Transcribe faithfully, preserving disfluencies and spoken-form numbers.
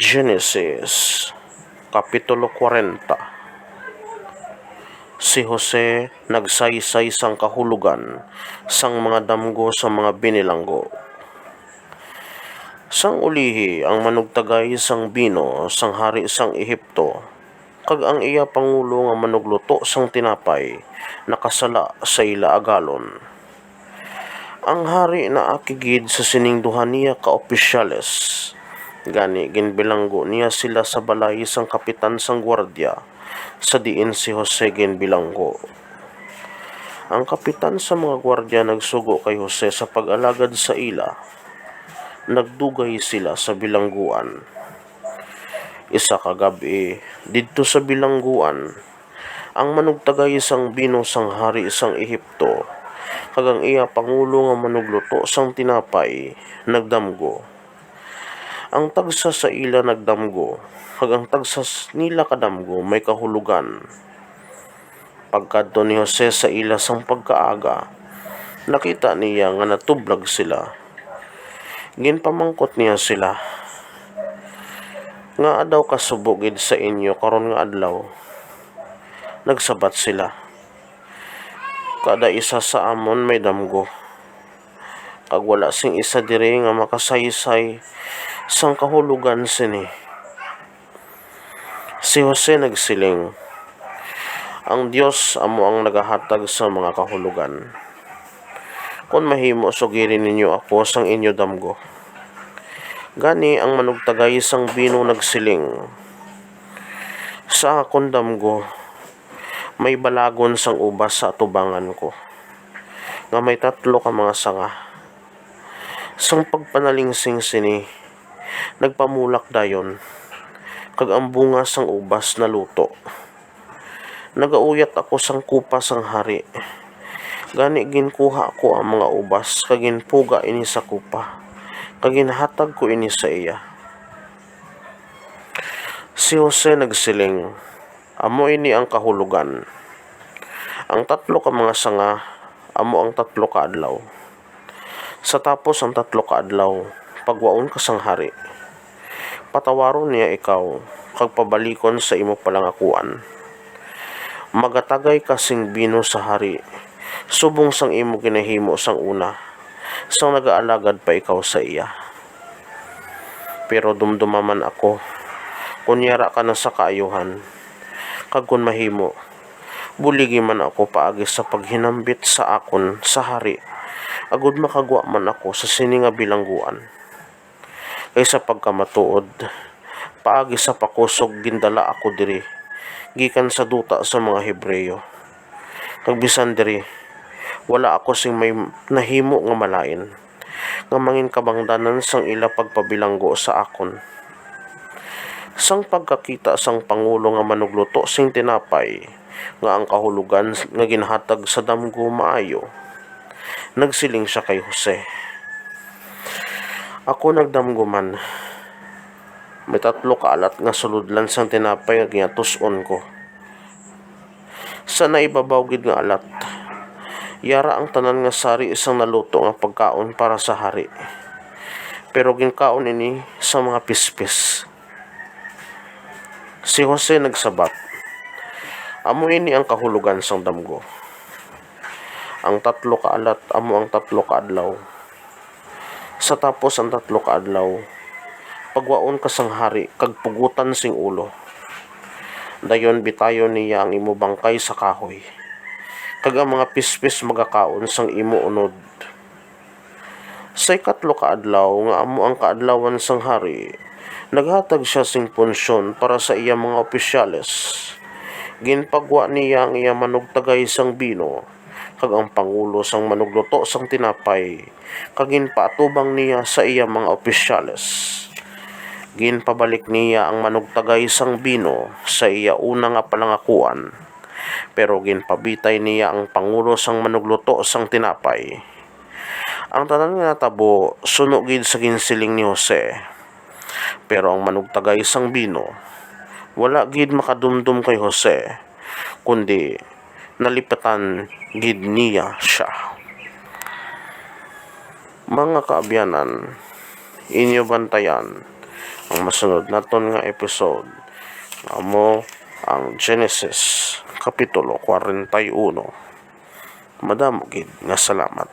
Genesis, Kapitulo kwarenta. Si Jose nagsaysay sang kahulogan sang mga damgo sang mga binilanggo. Sang ulihi, ang manugtagay sang bino sang hari sang Egipto kag ang iya pangulo nga manugluto sang tinapay nakasala sa ila agalon. Ang hari naakig gid sa sining duha niya ka opisyales. Gani, ginbilanggo niya sila sa balay sang kapitan sang gwardya, sa diin si Jose ginbilanggo. Ang kapitan sa mga gwardya nagsugo kay Jose sa pag-alagad sa ila. Nagdugay sila sa bilangguan. Isa ka gab-i, didto sa bilangguan, ang manugtagay sang bino sang hari sang Egipto kag ang iya pangulo nga manugluto sang tinapay nagdamgo. Ang tagsa sa ila nagdamgo, kag ang tagsa s-, nila kadamgo may kahulogan. Pagkadto ni Jose sa ila sang pagkaaga, nakita niya nga natublag sila. Ginpamangkot niya sila, "Ngaa daw kasubo gid sa inyo karon nga adlaw?" Nagsabat sila, "Kada isa sa amon may damgo, kag wala sing isa diri nga makasaysay sang kahulogan sini." Si Jose nagsiling, "Ang Dios amo ang nagahatag sa mga kahulogan. Kon mahimo, sugiri ninyo ako sang inyo damgo." Gani ang manugtagay sang bino nagsiling, "Sa akon damgo, may balagon sang ubas sa atubangan ko, nga may tatlo ka mga sanga." Sang pagpanalingsing sini, nagpamulak dayon, kag ang bunga sang ubas naluto. Nagauyat ako sang kupa sang hari. Gani, ginkuha ko ang mga ubas kag ginpuga ini sa kupa, kag ginhatag ko ini sa iya. Si Jose nagsiling, "Amo ini ang kahulogan. Ang tatlo ka mga sanga amo ang tatlo ka adlaw. Sa tapos ang tatlo ka adlaw, pagwaon ka sang hari. Patawaron niya ikaw, kag pabalikon sa imo palangakuan. Magatagay ka sing bino sa hari, subong sang imo ginahimo sang una, sang nagaalagad pa ikaw sa iya. Pero dumduma man ako, kon yara ka na sa kaayuhan, kag kon mahimo, buligi man ako paagi sa paghinambit sa akon sa hari, agod makagwa man ako sa sini nga bilangguan. Kay sa pagkamatuod, paagi sa pakusog gindala ako diri gikan sa duta sa mga Hebreo. Kag bisan diri, wala ako sing may nahimo nga malain nga mangin kabangdanan sang ila pagpabilanggo sa akon." Sang pagkakita sang pangulo nga manugluto sing tinapay nga ang kahulogan nga ginhatag sa damgo maayo, nagsiling sia kay Jose, "Ako nagdamgo man. May tatlo ka alat nga sulodlan sang tinapay nga ginatus-on ko. Sa naibabaw gid nga alat, yara ang tanan nga sari sang naluto nga pagkaon para sa hari, pero ginkaon ini sa mga pispis." Si Jose nagsabat, "Amo ini ang kahulogan sang damgo. Ang tatlo ka alat amo ang tatlo ka adlaw. Sa tapos ang tatlo ka adlaw, pagwaon ka sang hari kag pugutan sing ulo. Dayon bitayon niya ang imo bangkay sa kahoy, kag ang mga pispis magakaon sang imo unod. Sa ikatlo ka adlaw, nga amo ang kaadlawan sang hari, naghatag sia sing punsyon para sa iya mga opisyales. Ginpagwa niya ang iya manugtagay sang bino kag ang pangulo sang manugluto sang tinapay, kag ginpaatubang niya sa iya mga opisyales. Ginpabalik niya ang manugtagay sang bino sa iya una nga palangakuan, pero ginpabitay niya ang pangulo sang manugluto sang tinapay. Ang tanan nga natabo suno gid sa ginsiling ni Jose. Pero ang manugtagay sang bino wala gid makadumdom kay Jose, kundi nalipatan gid niya sia. Mga kaabyanan, inyo bantayan Ang masunod naton nga episode amo ang Genesis Kapitulo forty-one. Madamo gid nga salamat.